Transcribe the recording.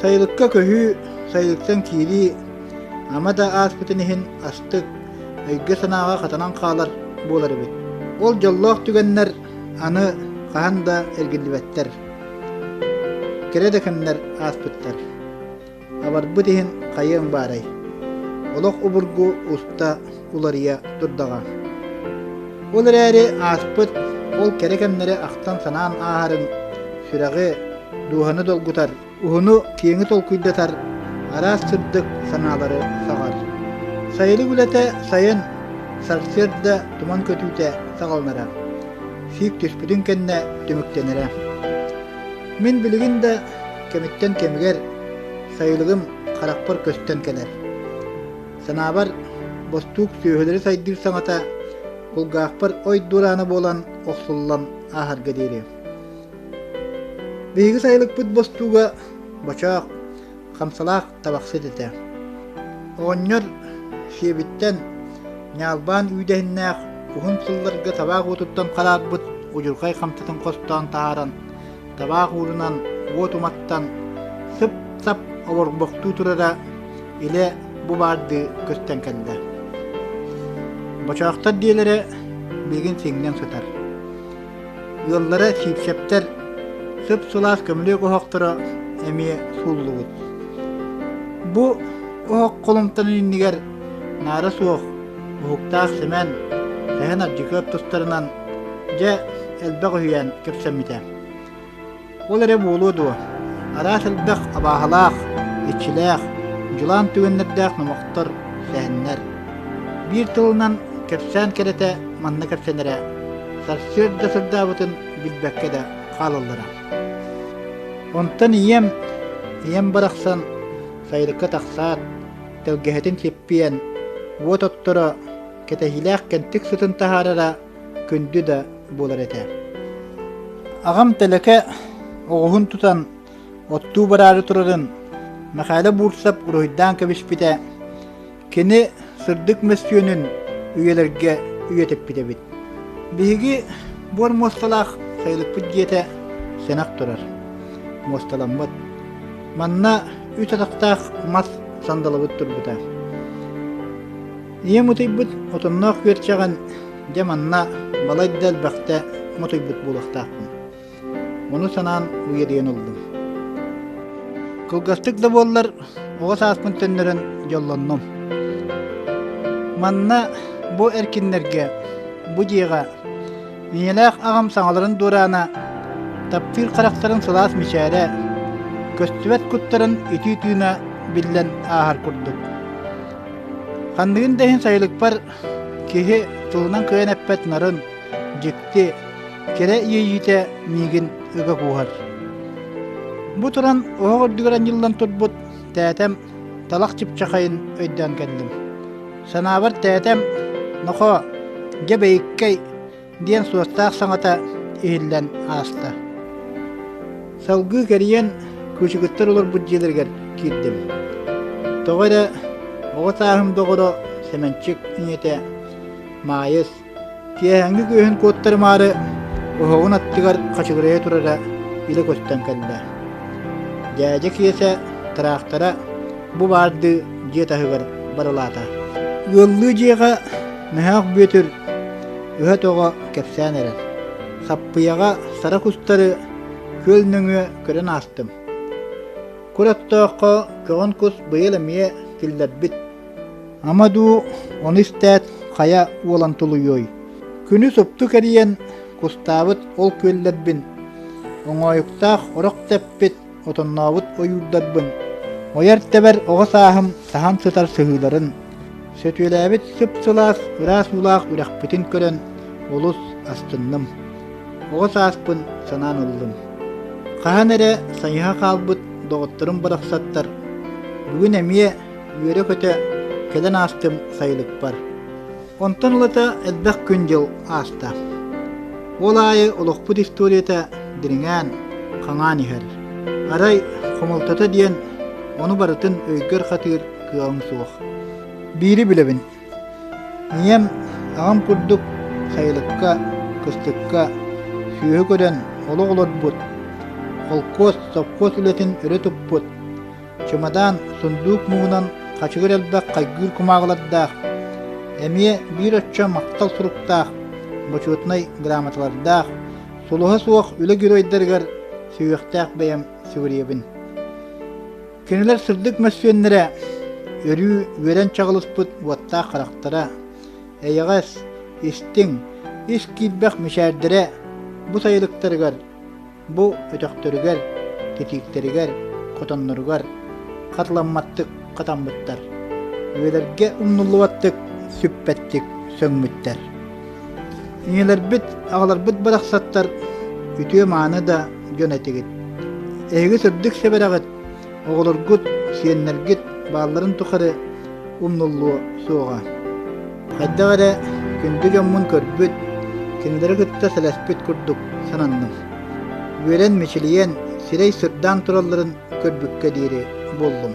Сайылыкка көһүү, сайылыктан киирии ама да ааспытын иһин астык, өйгө-санааҕа хатанан хаалар буолар эбит. Ол дьоллоох түгэннэр аны хаһан да эргиллибэттэр. Кэрэ да кэмнэр ааспыттар. Абарбыт иһин хайыаҥ баарай? Олох обургу уста уларыйа турдаҕа. Ол эрээри ааспыт ол кэрэ кэмнэри ахтан-санаан ааһарыҥ сүрэҕи, дууһаны долгутар, уһуну-киэҥи толкуйдатар, араас сырдык санаалары саҕар. Сайылык үлэтэ сайын, сарсыарда туман көтүүтэ саҕаланара, сиик түспүтүн кэннэ түмүктэнэрэ. Мин билигин да кэмиттэн кэмигэр сайылыгым харахпар көстөн кэлэр. Санаабар, бостуук сүөһүлэри сайдыыр саҥата кулгаахпар ой дуораана буолан охсуллан ааһарга диэри. Биһиги сайылыкпыт бостууга бочоох, хамсалаах табахсыт этэ. Оҕонньор сиэбиттэн ньаалбаан үүдэһиннээх уһун сылларга табаах уотуттан хараарбыт удьурхай хамсатын хостоон таһааран табаах уурунан уот уматтан сып-сап оборбохтуу турара илэ бу баардыы көстөн кэллэ. Бочоохтор диэлэрэ билигин сиҥнэн сытар. Ыаллара Сиипсэптэр сып-сылаас көмүлүөк оһохторо эмиэ сууллубут. Бу оһох холумтанын иннигэр наара суох Уһуктаах Сэмэн, Сэһэн Ардьыкыап тустарынан дьэ элбэх үһүйээн кэпсэммитэ. Ол эрэ буолуо дуо, араас элбэх абааһылаах, иччилээх, дьулаан түгэннэрдээх номохтор, сэһэннэр. Биир тылынан кэпсээн кэрэтэ манна кэпсэнэрэ, сарсыарда сырдаабытын билбэккэ да хаалаллара. Онтон ийэм, ийэм барахсан сайылыкка тахсаат, тэлгэһэтин сиппийэн, уот отторо, кэтэһиилээх кэнтик сытын таһаарара күндү да буолар этэ. Аҕам тэлэкэ оҕуһун тутан оттуу бараары турарын Мэхээлэ Буурсап уруһуйдаан кэбиспитэ, кини сырдык мөссүөнүн үйэлэргэ үйэтиппит эбит. Биһиги буор муосталаах сайылыкпыт дьиэтэ сэнэх турар, муосталаммыт. Манна үс атахтаах мас сандалыбыт турбута. Ийэм утуйбут отонноох күөрчэҕин дьэ манна балайда элбэхтэ мотуйбут буолуохтаахпын. Ону санаан уйадыйан ыллым. Кылгастык да буоллар, оҕо сааспын төннөрөн дьоллоннум. Манна бу эркиннэргэ, бу дьиэҕэ Ийэлээх аҕам саҥаларын дуораана, таптыыр харахтарын сылаас мичээрэ, көстүбэт куттарын итии тыына биллэн ааһар курдук. Ханныгын да иһин сайылыкпар киһи тылынан кыайан эппэт нарын, дьикти, кэрэ иэйиитэ миигин ыга кууһар. Бу туран оһох үрдүгэр анньыллан турбут тээтэм талах чыпчахайын өйдөөн кэллим. Санаабар тээтэм «Нохоо, дьэ бэйиккэй» диэн суостаах саҥата иһиллэн ааста. Салгыы кэрийэн кыычыкыттар олорбут дьиэлэригэр киирдим. Тоҕо эрэ оҕо сааһым доҕоро Сэмэнчик ийэтэ Маайыс Киэһээҥҥи күөһүн куоттарымаары оһоҕун аттыгар хачыгырайа турара илэ көстөн кэллэ. Дьээдьэ Киэсэ тыраахтара бу баардыы дьиэ таһыгар барылаата. Ыаллыы дьиэҕэ Мөһөөх Бүөтүр ыһа-тоҕо кэпсээн эрэр. Саппыйаҕа сара кустары күөл нөҥүө көрөн аастым. Кур оттооххо көҕөн кус быйыл эмиэ киллэрбит. Ама дуу, ону истээт, хайа уолан тулуйуой? Күнү супту кэрийэн кустаабыт ол күөллэрбин, оҥоойуктаах орох тэппит, отоннообут ойуурдарбын, ойор-тэбэр оҕо сааһым саһан сытар сыһыыларын, сөтүөлээбит сып-сылаас ыраас уулаах үрэхпитин көрөн олус астынным. Оҕо сааспын санаан ыллым. Хаһан эрэ сайыһа хаалбыт доҕотторум барахсаттар бүгүн эмиэ үөрэ-көтө кэлэн аастым сайылыкпар. Онтон ылата элбэх күн-дьыл ааста. Ол аайы олохпут историята дириҥээн, хаҥаан иһэр. Арай хомолтото диэн ону барытын өйгөр хатыыр кыаҕыҥ суох. Биири билэбин. Ийэм аҕам курдук сайылыкка, кыстыкка сүөһү көрөн олох олорбут, холкуос, сопхуос үлэтин өрө туппут. Чымадаан сундуук муҥунан хачыгыр элбэх хайгыыр кумааҕылардаах, эмиэ биир оччо махтал суруктаах, бочуотунай грамоталардаах, сулуһа суох үлэ геройдарыгар сүһүөхтээх бэйэм сүгүрүйэбин. Кинилэр сырдык мөссүөннэрэ өрүү үөрэн чаҕылыспыт уоттаах харахтара, эйэҕэс, истиҥ, ис киирбэх мичээрдэрэ бу сайылыктарыгар Бу өтөхтөрүгэр, титииктэригэр, хотонноругар хатыламматтык хатаммыттар, үйэлэргэ умнуллубаттык сүппэттик сөҥмүттэр. Ийэлэрбит, аҕаларбыт барахсаттар үтүө-мааны да дьон этигит. Эһиги сырдык сэбэрэҕит, оҕолоргут, сиэннэргит баалларын тухары умнуллуо суоҕа. Хайдах эрэ күндү дьоммун көрбүт, кинилэри кытта сэлэспит курдук сананным. Үөрэн мичилийэн, сирэй сырдаан туралларын көрбүккэ диэри буоллум.